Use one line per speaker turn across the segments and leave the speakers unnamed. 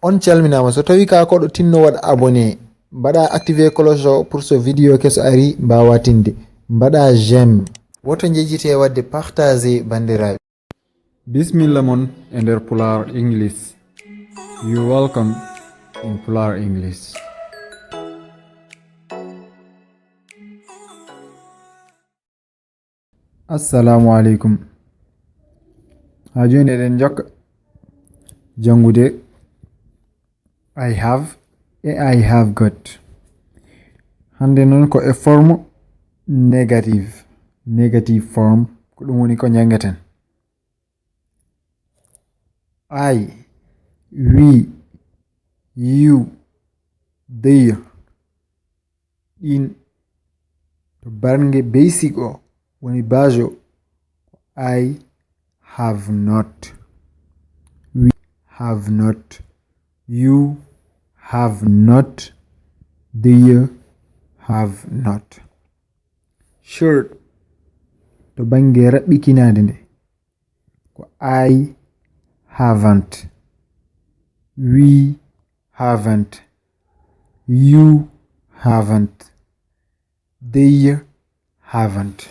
On calminama so tawi ka ko do tinno wad abonné bada activer cloche pour ce vidéo keso ari mbawa tinde bada j'aime woto jejjite wadde partager bandiraɓe.
Bismillah mon e nder Pular English. You welcome in Pular English. Assalamu alaikum. Ha joni eɗen jokka jangude I have e I have got. Hande non ko e forme negative form ko ɗum woni ko jangeten. I, we, you, they, in to barnge basic o woni bajo I have not, we have not, you have not, they have not. Sure to bange rabbikinade nde ko I haven't, we haven't, you haven't, they haven't.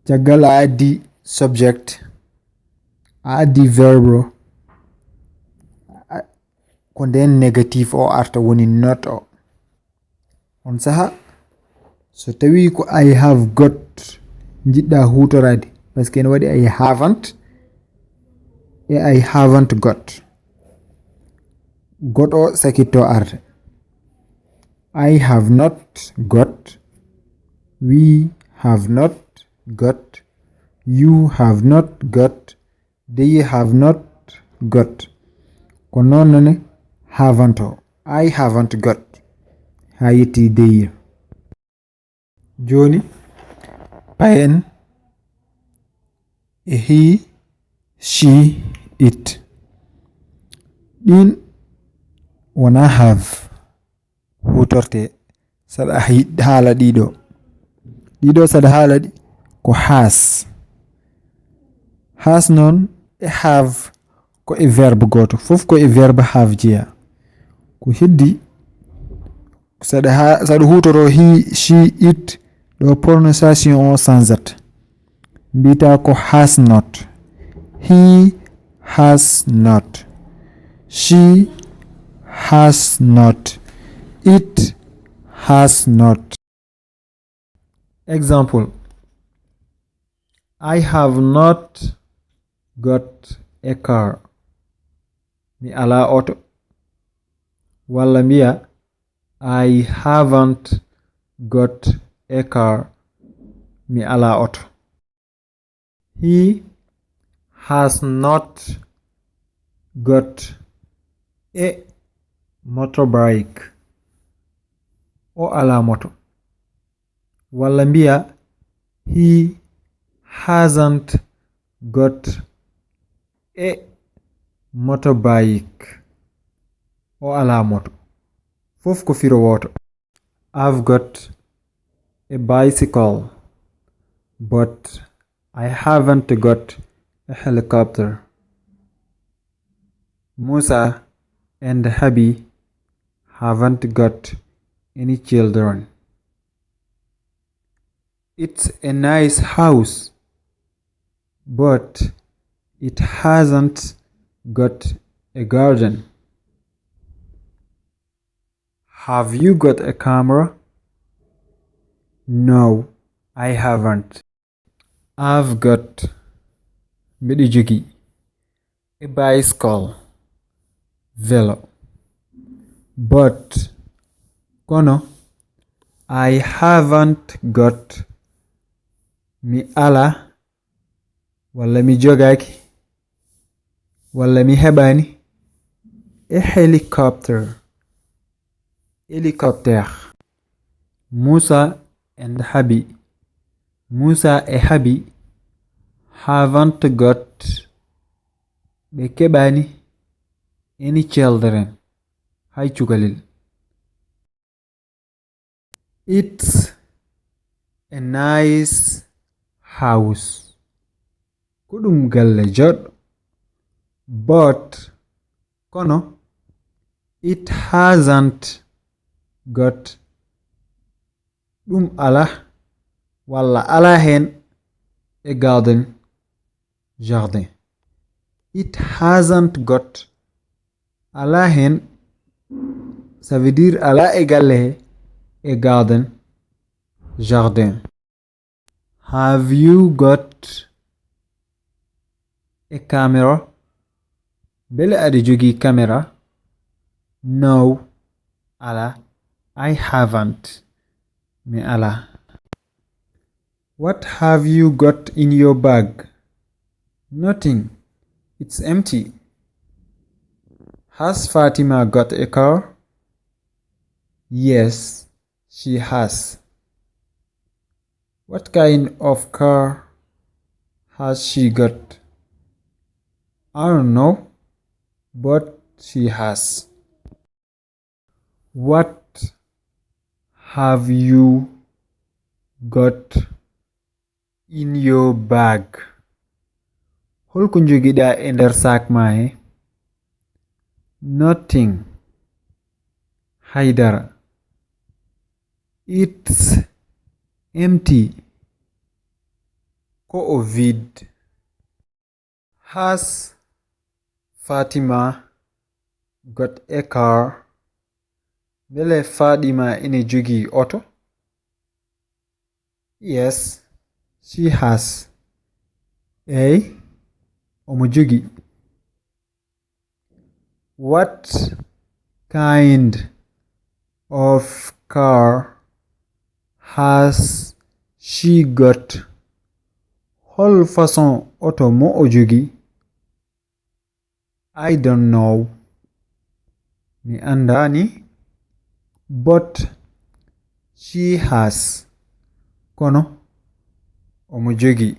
Caggal a addi subject, a addi verb ko nden negative o arta woni not o. On saha so tawi ko I have got jidda hutorade parce que en wadi I haven't e I haven't got. Got o sakito arta. I have not got, we have not got, you have not got, they have not got. Ko non haven't o. I haven't got. Hayiti they. Joni payen he, she, it. Din wana have hutorte sada hala dido. Dido sada hala di ko has. Has non e have ko e verbe goto. Fof ko e verbe have jia. Ko heddi sada hutoro he, she, it do pronunciation o sanzat. Bita ko has not. He has not. She has not. It has not. Example: I have not got a car. Mi ala auto. Walla mbiya I haven't got a car. Mi ala auto. He has not got a motorbike. O ala moto. Walla mbiya he hasn't got a motorbike. O ala moto. Fof ko firo woto. I've got a bicycle, but I haven't got a helicopter. Musa and Habi haven't got any children. It's a nice house, but it hasn't got a garden. Have you got a camera? No, I haven't. I've got Midijugi, a bicycle, velo. But kono I haven't got mi ala walla mi jogaki walla mi hebani a helicopter. Musa and Habi. Musa and Habi haven't got be kebani any children. Hay chugalil. It's a nice house. Kudum galle jod. But kono it hasn't got ɗum ala walla ala hen a garden jardin. It hasn't got ala hen, ça veut dire ala égale a garden jardin. Have you got a camera? Bele adi jogi camera? No, ala, I haven't. Me ala. What have you got in your bag? Nothing. It's empty. Has Fatima got a car? Yes, she has. What kind of car has she got? I don't know, but she has. What have you got in your bag? Holko jogiɗa e nder sac ma he? Nothing. Haydara. It's empty. Ko o vide. Has Fatima got a car? Bele Fatima ene jogi auto? Yes, she has. Hey, omo jogi. What kind of car has she got? Hol façon auto mo o jogi? I don't know. Mi andani. But she has. Kono omo jogi.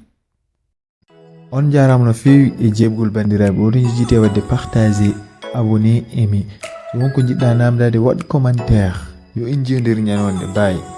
On jarama no fewi e jebgol bandiraɓe. Oɗon jejjite wadde partager, abonné, aimer. So wonko jiɗɗa namdade waɗ commentaire. Yo en jewdir ñanonde. Bye.